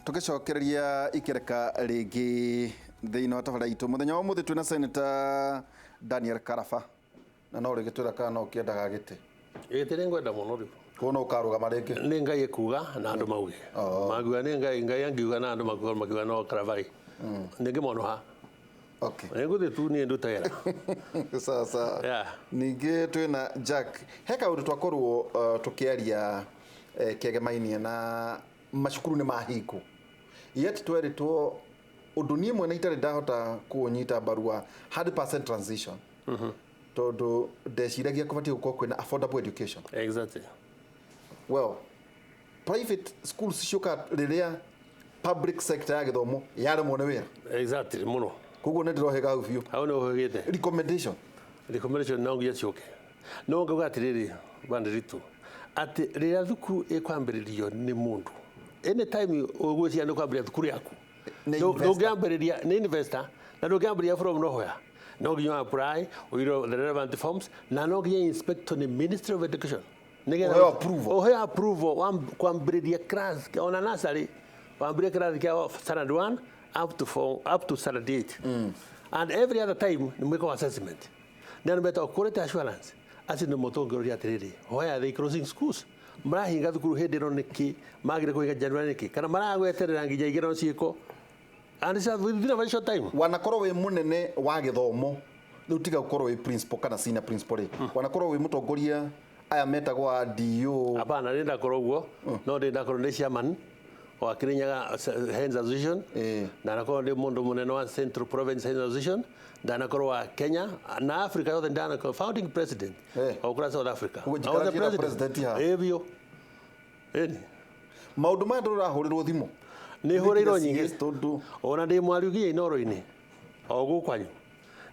Tũgĩcokereria ikereka rĩngĩ thĩinĩ wa tabarĩra itũ mũthenya wa ũmũthĩ, twĩna Senator Daniel Karaba, na no rĩgĩtwĩra kana no ũkĩendaga gĩtĩ. Gĩtĩ nĩ ngwenda mũno rĩu. Koguo no ũkarũgama rĩngĩ? Nĩ Ngai ekuga na andũ mauge. Makiuga nĩ Ngai, Ngai angiuga na andũ makiuga makiuga no Karabai. Nĩ ngĩmonoha. Nĩ ngũthiĩ tu niĩ ndute wĩra. Sawa sawa. Ningĩ twĩna Jack. He kaũndũ twakorwo tũkĩaria kĩegemainie na macukuru nĩ mahingwo, yet twerĩtwo ũndũ niĩ mwene itarĩ ndahota kũũnyita mbaru wa 100% transition, tondũ ndeciragia kũbatiĩ gũkorwo kwĩna affordable education. Well, private schools ciũka rĩrĩa public sector ya gĩthomo yaremwo nĩ wĩra. Exactly, mũno. Koguo nĩ ndĩrohĩga hau biũ. Hau nĩ ũhĩgĩte. Recommendation. Recommendation no nginya ciũke. No ngauga atĩrĩrĩ, Wanderitũ, atĩ rĩrĩa thukuru ĩkwambĩrĩrio nĩ mũndũ, anytime ũgwĩciria nĩ kwambĩrĩria thukuru yaku, Nĩ investor. Ndũngĩambĩrĩria nĩ investor, na ndũngĩambĩrĩria from nowhere. No nginya apply, ũirwo the relevant forms, na no nginya inspector nĩ Ministry of Education. Nĩgetha Ũheo approval. Ũheo approval wa kwambĩrĩria class, ona nursery, wambĩrĩria class kĩa standard 1 up to 4, up to standard 8. And every other time nĩ mwĩkaga assessment. Nĩ andũ metagwo quality assurance. Acio nĩ mũtũngĩrũria atĩrĩrĩ, why are they closing schools? Marahinga thukuru hĩndĩ ĩno nĩkĩ? Magire kũhinga January nĩkĩ? Kana maragweterera nginya igeranio ciĩkwo? And it's within a very short time. Wanakorwo wĩ mũnene wa gĩthomo rĩu, tiga gũkorwo wĩ principal kana senior principal rĩ, wanakorwo wĩ mũtongoria, aya metagwo a DO. Hapana, nĩ ndakorwo ũguo, no ndĩ ndakorwo ndĩ chairman wa Kirinyaga Heads Association, ndanakorwo ndĩ mũndũ mũnene wa Central Province Heads Association, ndanakorwo wa Kenya na Africa yothe, ndanakorwo founding president wa kũrĩa South Africa. Ũguo I was the njikaragĩra president haha. Ĩĩ biũ. Ĩni. Maũndũ maya ndũrahũrĩrwo thimũ? Nĩ hũrĩirwo Nĩ nyingĩ. CS tondũ Ona ndĩ mwariũ nginya Inoro-inĩ o gũkũ kwanyu,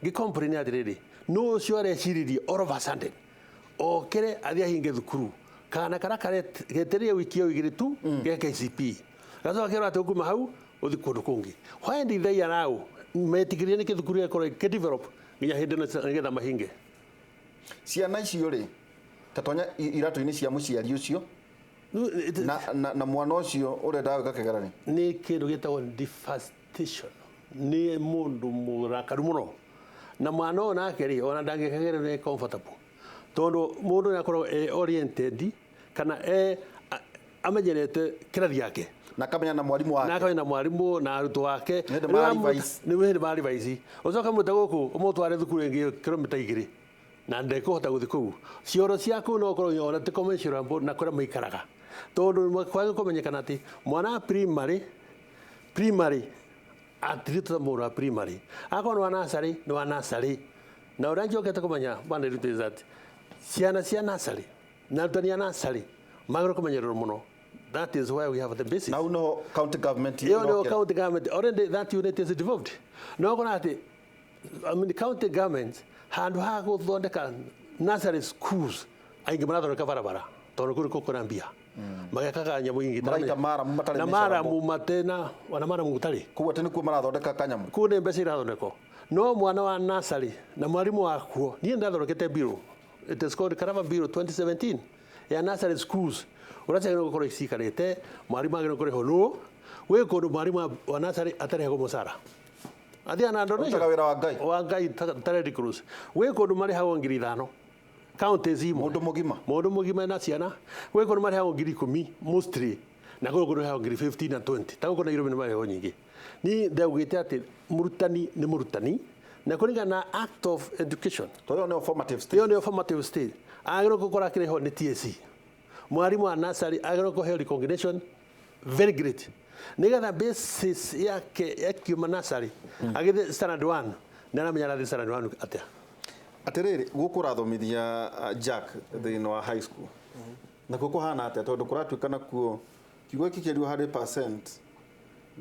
ngĩ complain atĩrĩrĩ, nũ ũcio areciririe all of a sudden okĩre athiĩ ahinge thukuru, kana karĩa getereire wiki o 2 tu ge KCPE, gacoka kerwo atĩ ũkuma hau ũthiĩ kũndũ kũngĩ? Why did they allow? Metigĩrire nĩkĩ thukuru ĩkorwo ĩkĩ-develop nginya hĩndĩ ĩno nĩgetha mahinge? Ciana icio rĩ, ta tonya iratũ-inĩ cia mũciari ũcio na mwana ũcio ũrenda gwĩka kĩgeranio. Nĩ kĩndũ gĩtagwo devastation. Nĩ mũndũ mũrakaru mũno, na mwana ũyũ nake rĩ, ona ndangĩkagerio nĩ comfortable, tondũ mũndũ nĩ akoragwo e oriented kana e amenyerete kĩrathi yake. Na akamenya na mwarimũ wake. Na akamenya na mwarimũ na arutwo ake. Nĩ hĩndĩ mara revise. Nĩ hĩndĩ mara revise. Ũcoke mũte gũkũ ũmũtware thukuru ĩngĩ kilomita 2 na ndekũhota gũthiĩ kũu. Cioro cia kũu no ũkorwo ona ti commensurable na kũrĩa maikaraga, tondũ kwage kũmenyekana atĩ mwana wa primary atirĩtwo ta mũndũ wa primary, akorwo nĩ wa nursery nĩ wa nursery. Na ũrĩa njokete kũmenya, Bwana Ruto, is that ciana cia nursery na arutani a nursery magĩrĩirwo kũmenyererwo mũno. That is why we have the basis. Na hau noho county government Ĩyo nĩyo ĩrokĩra. County government already, that unit is devolved. No ũkora atĩ, I mean, county government handũ ha gũthondeka nursery schools, aingĩ marathondeka barabara, tondũ kũu nĩkuo kwĩna mbia, magekaga nyamũ ingĩ. Maraita maramu matarĩ na measurable. Maramu matena ona maramu gũtarĩ. Koguo atĩ nĩkuo marathondeka kanyamũ. Kũu nĩ mbeca irathondekwo, no mwana wa nursery na mwarimũ wakuo. Niĩ ndathondekete bill, it is called Karaba Bill 2017, ya nursery schools, ũrĩa ciagĩrĩirwo gũkorwo cikarĩte, mwarimũ agĩrĩirwo kũrĩhwo nũ. Gwĩ kũndũ mwarimũ wa nursery atarĩhagwo mũcara, athiaga na donation. Arutaga wĩra wa Ngai. Wa Ngai ta Red Cross. Gwĩ kũndũ marĩhagwo 5,000 counties imwe. Mũndũ mũgima. Mũndũ mũgima na ciana. Gwĩ kũndũ marĩhagwo 10,000 mostly, na gwĩ kũndũ marĩhagwo ngiri 15 na 20. Ta gũkũ Nairobi nĩ marĩhagwo nyingĩ. Niĩ ndaugĩte atĩ mũrutani nĩ mũrutani, na kũringana na Act of Education, Tondũ ĩyo nĩyo formative stage. Ĩyo nĩyo formative stage, agĩrĩirwo gũkorwo akĩrĩhwo nĩ TSC. Mwarimũ wa nursery agĩrĩirwo kũheo recognition very great, nĩgetha basis yake yakiuma nursery agĩthiĩ standard 1 nĩ aramenya arathiĩ standard 1 atĩa. Atĩrĩrĩ, gũkũ ũrathomithia Jack thĩinĩ wa high school, nakuo kũhana atĩa? Tondũ kũratuĩka nakuo kiugo gĩkĩ kĩerirwo 100%,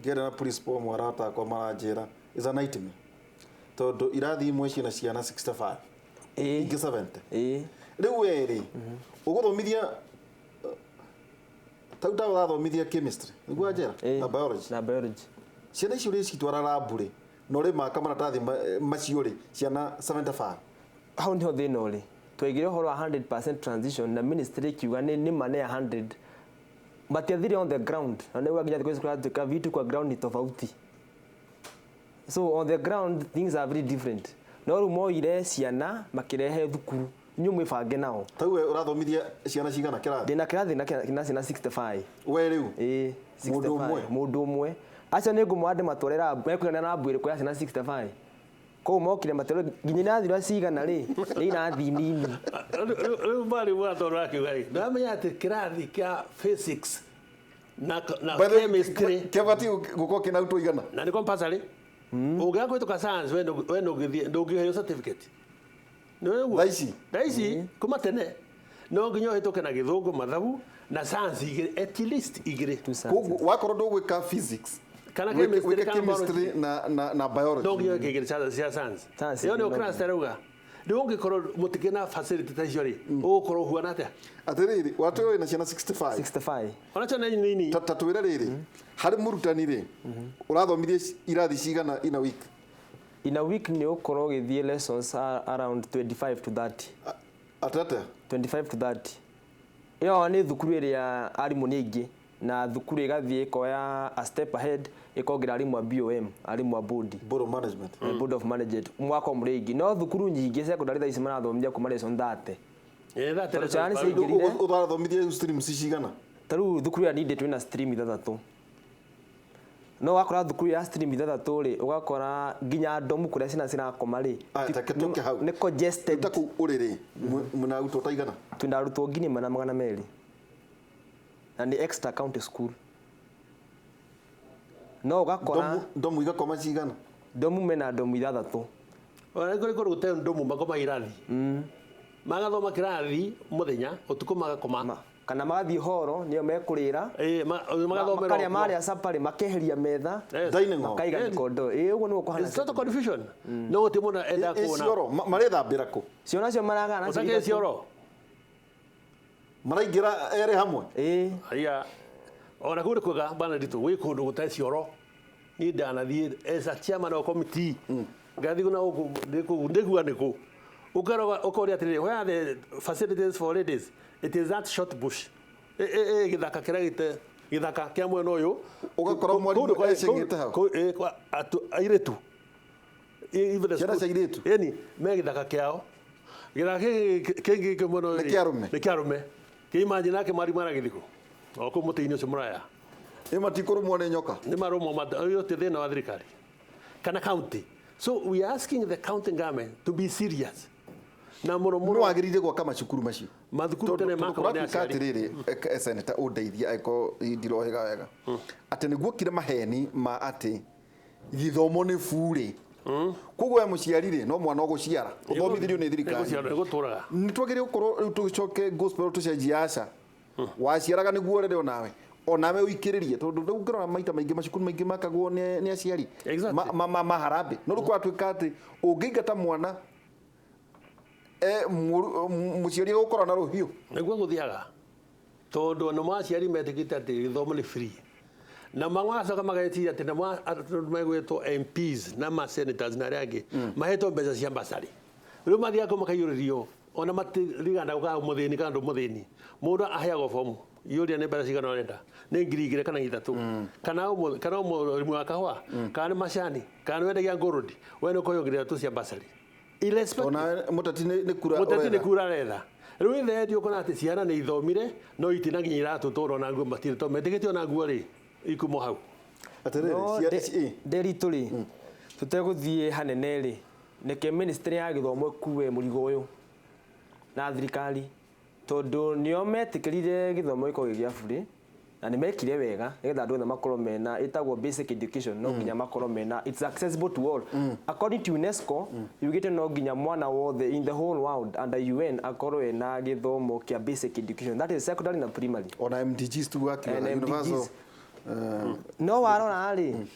ngĩaria na principal ũmwe, arata akwa maranjĩra is a nightmare, tondũ irathi imwe ciĩna ciana 65, ingĩ 70. Rĩu we rĩ, ũgũthomithia tau ta ũrathomithia chemistry nĩguo anjĩra, na biology. Na biology. Ciana icio rĩ citwara lab rĩ, na ũrĩ maka maratathi macio rĩ, ciana 75? Hau niho thĩna ũrĩ. Twaigire ũhoro wa 100% transition na ministry ĩkiuga nĩ ma nĩ ya Matiathire on the ground, na nĩguo nginya thikũ ici kũratuĩka vitu kwa ground ni tofauti. So on the ground things are very different. No rĩu moire ciana makĩrehe thukuru, inyuĩ mwĩbange nao. Ta we ũrathomithia ciana cigana kĩrathi? Ndĩna kĩrathi na ciana 65. We rĩu? Ĩĩ. Mũndũ ũmwe? 65 mũndũ ũmwe. Acio nĩ ngũmwa ndĩmatware lab, mekũigana na ĩrĩkũ ya ciana 65? Koguo mokire matware nginya irathi iria cigana rĩ, nĩ irathi nini. Rĩu marĩ watoro akiuga rĩ, ndamenya atĩ kĩrathi kĩa physics na By the way, chemistry kĩabatiĩ gũkorwo kĩna arutwo igana? Na nĩ compulsory. Ũngĩaga kũhĩtũka science, we ndũngĩthiĩ, ndũngĩheo certificate. Nĩ ũguo? Thaa ici? Thaa ici kuma tene no nginya ũhĩtũke na Gĩthũngũ, mathabu na science igĩrĩ, at least igĩrĩ. Two sciences. Koguo wakorwo ndũgwĩka physics kana wĩke chemistry kana chemistry biology. na biology. No nginya wĩke igĩrĩ cia science. Science Ĩyo nĩyo no class tarauga. Rĩu ũngĩkorwo mũtikĩna facility ta icio rĩ, ũgũkorwo ũhuana atĩa? Atĩrĩrĩ, watwĩra wĩna ciana 65. 65. Ona ciana nini. Ta twĩre rĩrĩ, harĩ mũrutani rĩ, ũrathomithia irathi cigana in a week? In a week nĩ ũkorwo ũgĩthiĩ lessons around 25 to 30. Atata? 25 to 30. Ĩyo nĩ thukuru ĩrĩa arimũ nĩ aingĩ, na thukuru ĩgathiĩ ĩkoya a step ahead, ĩkongerera arimũ a BOM, arimũ a board. Board of Management. Board of Management, mwaka mũrĩ aingĩ. No thukuru nyingĩ secondary thaa ici marathomithia kuma lesson 30. Ĩ, 30. Tondũ ciana nĩ ciaingĩrire. Ũrathomithia streams cigana? Ta rĩu thukuru ya Ninde twĩna stream ithathatũ. No wakora thukuru ya stream ithathatũ rĩ, ũgakora nginya ndomu kũrĩa ciana cirakoma rĩ, Aya, take tũke hau. nĩ congested. Ta kũu ũrĩ rĩ, mwĩna arutwo ta igana? Twĩna arutwo 1,200, na nĩ extra county school. No ũgakora Ndomu igakoma cigana? Ndomu mena ndomu ithathatũ. Ona kũrĩ kũndũ gũtarĩ ndomu, makoma irathi. Magathoma kĩrathi mũthenya, ũtukũ magakoma. Kana magathiĩ horo nĩyo mekũrĩra. Ĩ, magathomera makarĩa o kuo. Marĩa caparĩ makeheria metha. Yes. Dining hall. Makaiga Yes. mĩkondo. Ĩ, ũguo nĩguo kũhana. It's total confusion. No gũtirĩ mũndũ endaga Ĩ, kuona. cioro marethambĩra kũ? Ciana cio maragana nacio Ũtakĩrĩ ithatũ. cioro. Maraingĩra erĩ hamwe? Ĩ. Aya. Ona kũu nĩ kwega bana nditũ gwĩ kũndũ gũtarĩ cioro. Niĩ ndanathiĩ as a chairman of committee. Ngathiĩ na gũkũ ndĩkũu ndĩkuga nĩkũ. Ũkerwo ũkoria atĩrĩrĩ, where are the facilities for ladies? It is that short bush. Ĩ gĩthaka kĩrĩa gĩte gĩthaka kĩa mwena ũyũ. Ũgakora mwarimũ eceng'ete hau. Kũu kwa airĩtu. Even the Ciana school- cia airĩtu? Ĩni, me gĩthaka kĩao. Gĩthaka gĩkĩ kĩngĩ kĩ mwena ũyũ Nĩ rĩ, kĩa arũme? Nĩ kĩa arũme. Kĩimagine nake mwarimũ aragĩthiĩ kũ? O kũu mũtĩ-inĩ ũcio mũraya. Ĩ, matikũrũmwo nĩ nyoka? Nĩ marũmwo, ũyũ ti thĩna wa thirikari kana county. So we are asking the county government to be serious na mũno Nĩ mũno. wagĩrĩire gwaka macukuru macio. Mathukuru tene Tondũ makagwo nĩ kũratuĩka aciari. atĩrĩrĩ, senator, ũndeithie angĩkorwo ndirohĩga wega, atĩ nĩguo kire maheni ma atĩ gĩthomo nĩ burĩ. Koguo we mũciari rĩ, no mwana ũgũciara ũthomithirio nĩ thirikari. Nĩgũciara, nĩgũtũraga. Nĩ twagĩrĩire gũkorwo rĩu tũcoke gospel, tũcenjie. Aca, waciaraga nĩguo ũrere, onawe ũikĩrĩrie, tondũ rĩu ũngĩrora maita maingĩ macukuru maingĩ makagwo nĩ aciari maharambĩ. No rĩu kũratuĩka atĩ ũngĩingata mwana mũciari egũkorwo na rũhiũ. Nĩguo gũthiaga, tondũ namo aciari metĩkĩte atĩ gĩthomo nĩ free, na magacoka mageciria atĩ namo andũ megwĩtwo MPs na ma senators na arĩa angĩ mahetwo mbeca cia basarĩ. Rĩu mathiaga kũu makaiyũrĩrio, ona matirigana kana mũthĩni kana ndũ mũthĩni. Mũndũ aheagwo bomu, iyũria nĩ mbeca cigana ũrenda, nĩ 2,000 kana 3,000, kana ũmũrĩmi wa kahũa, kana nĩ macani, kana nĩ wendagia ngũrũndi, we nĩ ũkũheo 3,000 cia basarĩ, irrespective. Ona mũteti nĩ kura Mũteti nĩ ũretha. kura aretha. Rĩu ithe ũkona atĩ ciana nĩ ithomire no itina nginya iratũ, tondũ ona nguo matirĩ, tondũ metĩkĩtie ona nguo rĩ ikumo hau. Atĩrĩrĩ, No ĩ. Nderitu rĩ, tũtegũthiĩ hanene rĩ, nĩkĩ ministry ya gĩthomo ĩkue mũrigo ũyũ na thirikari, tondũ nĩo metĩkĩrire gĩthomo gĩkorwo gĩ gĩa burĩ, na nĩ mekire wega nĩgetha andũ othe makorwo mena ĩtagwo basic education. No nginya makorwo mena, it's accessible to all. According to UNESCO, yugĩte no nginya mwana wothe in the whole world under UN akorwo ena gĩthomo kĩa basic education, that is secondary na primary. Ona MDGs tu akiuga And universal. MDGs. No warora rĩ,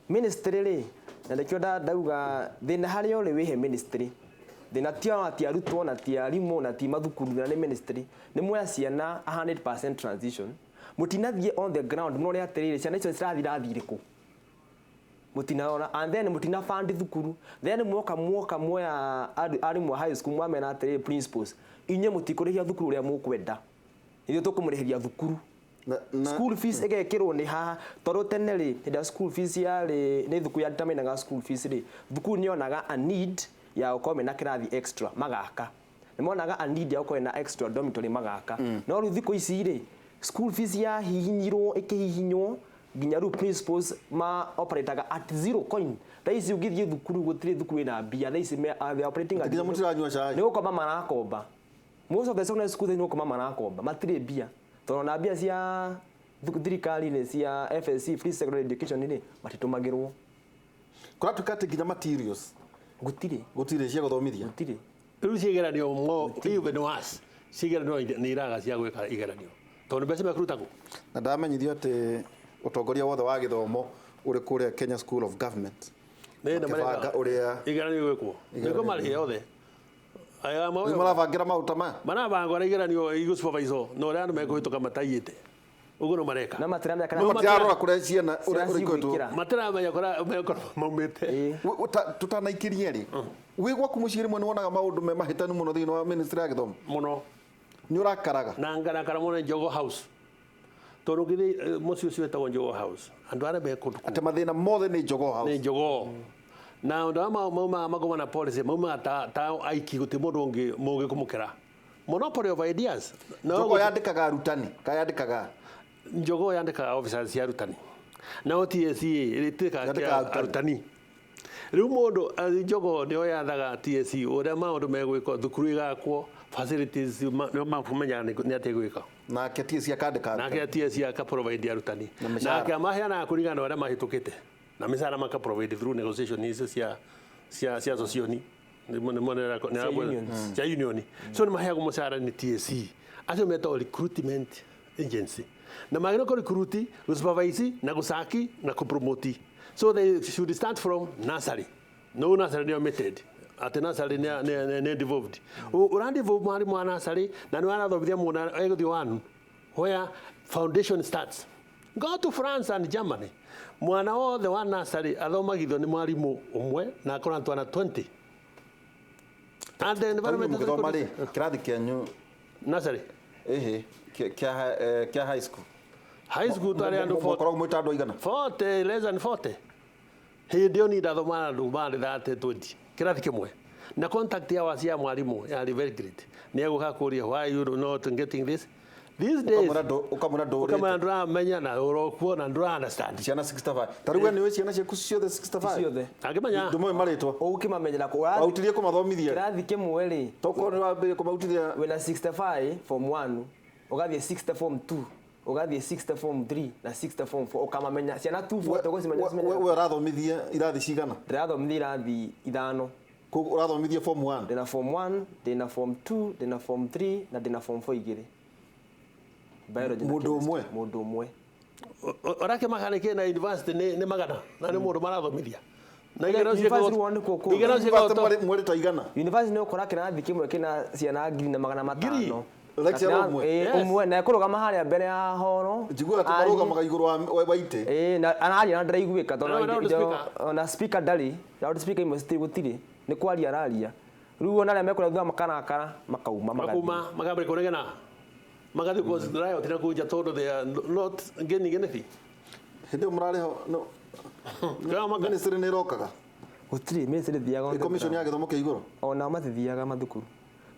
ministry rĩ, na nĩkĩo ndauga thĩna harĩa ũrĩ wĩhe ministry. Thĩna ti ti arutwo na ti arimũ na ti mathukuru, thĩna nĩ ministry. Nĩ muoya ciana 100% transition, mũtinathiĩ on the ground mũrore atĩrĩrĩ, ciana icio cirathiĩ irathi irĩkũ? Mũtinarora. And then mũtina fund thukuru. Then mwoka muoya arimũ a high school, mwamera atĩrĩrĩ, principals, inyuĩ mũtikũrĩhia thukuru ũrĩa mũkwenda, ithuĩ tũkũmũrĩhĩria thukuru. School fees ĩgekĩrwo nĩ haha tondũ tene rĩ hĩndĩ ya school fees yarĩ nĩ thukuru yadeterminaga school fees rĩ, thukuru nĩyonaga a need ya gũkorwo mena kĩrathi extra magaka, nĩ monaga a need ya gũkorwo mena extra dormitory magaka. No rĩu thikũ ici rĩ, school fees yahihinyirwo ĩkĩhihinywo nginya rĩu principals ma operataga at zero coin. Thaa ici ũngĩthiĩ thukuru gũtirĩ thukuru ĩna mbia thaa ici they are operating at Nginya mũtiranyua cai. Nĩ gũkomba marakomba. Most of the secondary schools nĩ gũkomba marakomba, matirĩ mbia tondũ na mbia cia thirikari nĩ cia FSC, free secondary education rĩ, matitũmagĩrwo. Kũratuĩka atĩ nginya materials Gũtirĩ. Gũtirĩ cia gũthomithia. Gũtirĩ. Rĩu cigeranio mo even worse, cigeranio nĩ iraga cia gwĩka igeranio tondũ mbeca mekũruta kũ? Na ndamenyithio atĩ ũtongoria wothe wa gĩthomo ũrĩ kũrĩa Kenya School of Government Nĩ na makĩbanga mareka ũrĩa igeranio gwĩkwo nĩkĩo marĩhe othe aya rĩu maũyũ marabangĩra maũndũ ta maya. Marabanga ũrĩa igeranio igũsupervisor na ũrĩa andũ mekũhĩtũka mataiyĩte ũguo no mareka. Na matiramenya kana No, Matirarora kũrĩa ciana ũrĩa Ciana ũrĩa ikoretwo. cigwĩkĩra. Matiramenya kũrĩa mekorwo maumĩte. Ĩĩ. Tũtanaikĩrie rĩ, wĩ gwaku mũciĩ rĩmwe nĩ wonaga maũndũ me mahĩtanu mũno thĩinĩ wa ministry ya gĩthomo? Mũno. Nĩ ũrakaraga? Na ngarakara mũno nĩ Jogoo House tondũ ngĩthiĩ mũciĩ ũcio wĩtagwo Jogoo House, andũ arĩa me kũndũ kũu Atĩ mathĩna mothe nĩ Jogoo House? Nĩ Jogoo na andũ arĩa maumaga magoma na policy maumaga ta aiki, gũtirĩ mũndũ ũngĩ mũngĩ kũmũkĩra, monopoly of ideas. Na Jogoo yandĩkaga arutani ka yandĩkaga? Jogoo yandĩkaga officers cia arutani, nao TSC ĩtĩkaga Yandĩkaga arutani. Arutani. Rĩu mũndũ Jogoo nĩo yathaga TSC ũrĩa maũndũ megwĩkwo thukuru, ĩgakwo facilities, nĩo mamenyaga nĩ atĩa gwĩka. Nake TSC akandĩka Nake arutani. TSC aka provide arutani. Na mĩcaara. Nake amaheanaga kũringana na ũrĩa mahĩtũkĩte na mĩcara maka provide through negotiation icio cia association Cia unions. Cia union. So nĩ maheagwo mũcara nĩ TSC, acio metagwo recruitment agency, na magĩrĩirwo kũ recruit, gũ supervise na gũcaki na kũ promote. So they should start from nursery. No nursery nĩ omitted, atĩ nursery nĩ devolved. Ũra devolve mwarimũ wa nursery na nĩ warathomithia mwana egũthiĩ one where foundation starts. Go to France and Germany, mwana wothe wa nursery athomagithio nĩ mwarimũ ũmwe na akorwo na twana 20 and the Tarĩu environment is mũgĩthoma rĩ, kĩrathi kĩanyu Nursery. Ĩhĩ, kĩa high school. High school twarĩ andũ 40. Mũkoragwo mwĩ ta andũ aigana? 40, less than 40. Hĩndĩ ĩyo niĩ ndathoma na andũ marĩ 30, 20 kĩrathi kĩmwe, na contact hours ya mwarimũ yarĩ very great. Nĩ egũka kũria, "Why you not getting this?" These days Ũkamwĩra ũkamwĩra ndũrĩte. ndũramenya na ũrokuo na ndũra understand. Ciana 65, ta rĩu we nĩũĩ ciana ciaku ciothe 65? Ciothe. Angĩmenya. Ndũmoĩ marĩtwa? Ũgũkĩmamenyera kũ Wautirie kũmathomithia? Kĩrathi kĩmwe rĩ, Tokorwo nĩ wambĩrĩria kũmautithia. Wĩna 65 form 1, ũgathiĩ 60 form 2, ũgathiĩ 60 form 3 na 60 form 4, ũkamamenya ciana 240 ũgũcimenya We cimenya. ũrathomithia irathi cigana? Ndĩrathomithia irathi ithano. Koguo ũrathomithia form 1? Ndĩna form 1, ndĩna form 2, ndĩna form 3 na ndĩna form 4 igĩrĩ, biology na Mũndũ chemistry. ũmwe? Mũndũ ũmwe. Ũrakĩmaka nĩkĩ na university nĩ magana na nĩ mũndũ marathomithia na igeranio University wone kũ- kũ- igeranio University ciĩkagwo mwarĩ ta igana? University nĩ ũkora kĩrathi kĩmwe kĩna ciana 1,500. Lecturer Na ũmwe? ĩĩ, Yes. ũmwe na ekũrũgama harĩa mbere ya horo. Njiguaga atĩ Arie. marũgamaga igũrũ wa itĩ. Ĩĩ, na araria na ndĩraiguĩka tondũ Na loud speaker. ona speaker ndarĩ, loud speaker imwe citirĩ, gũtirĩ, nĩ kwaria araria. Rĩu ona arĩa mekũrĩa thutha makarakara makauma magathiĩ. Makuma makambĩrĩria kũregena, magathiĩ cause riot na kũnja tondũ they are not gaining anything. Hĩndĩ ĩyo mũrarĩ ho no ministry nĩ ĩrokaga? Gũtirĩ ministry thiaga on the Commission ground. ya gĩthomo kĩa igũrũ? Ona matithiaga mathukuru,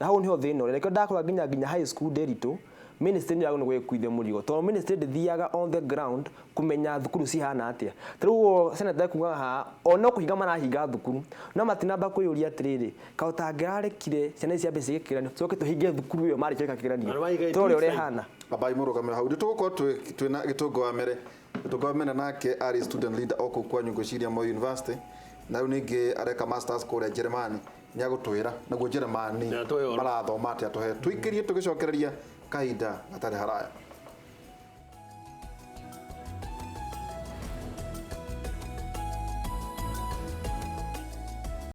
na hau niho thĩna ũrĩ. Nĩkĩo ndakora nginya high school ndĩritũ ministry nĩ yagĩrĩirwo nĩ gwĩkuithia mũrigo tondũ ministry ndĩthiaga on the ground kũmenya thukuru cihana atĩa. Ta rĩu ũguo senator ekugaga haha, o no kũhinga marahinga thukuru, no matinamba kwĩyũria atĩrĩrĩ, kaĩ ũtangĩrarekire ciana ici ciambe ciĩke kĩgeranio, tũcoke tũhinge thukuru ĩyo marĩkia gwĩka kĩgeranio, Na nĩmahinga tũrore ũrĩa 2 weeks. ĩhana. Ambai mũrũgamĩre hau, nĩtũgũkorwo twĩna Gĩtũngũ wa Mere. Gĩtũngũ wa Mere nake arĩ student leader o kũu kwanyu ngwĩciria Moi University, na rĩu ningĩ areka masters kũrĩa Jeremani. Nĩ agũtwĩra naguo Jeremani Nĩ atũhe ũhoro. marathoma atĩa. Tũhe tũikĩrie tũgĩcokereria kahinda gatarĩ haraya.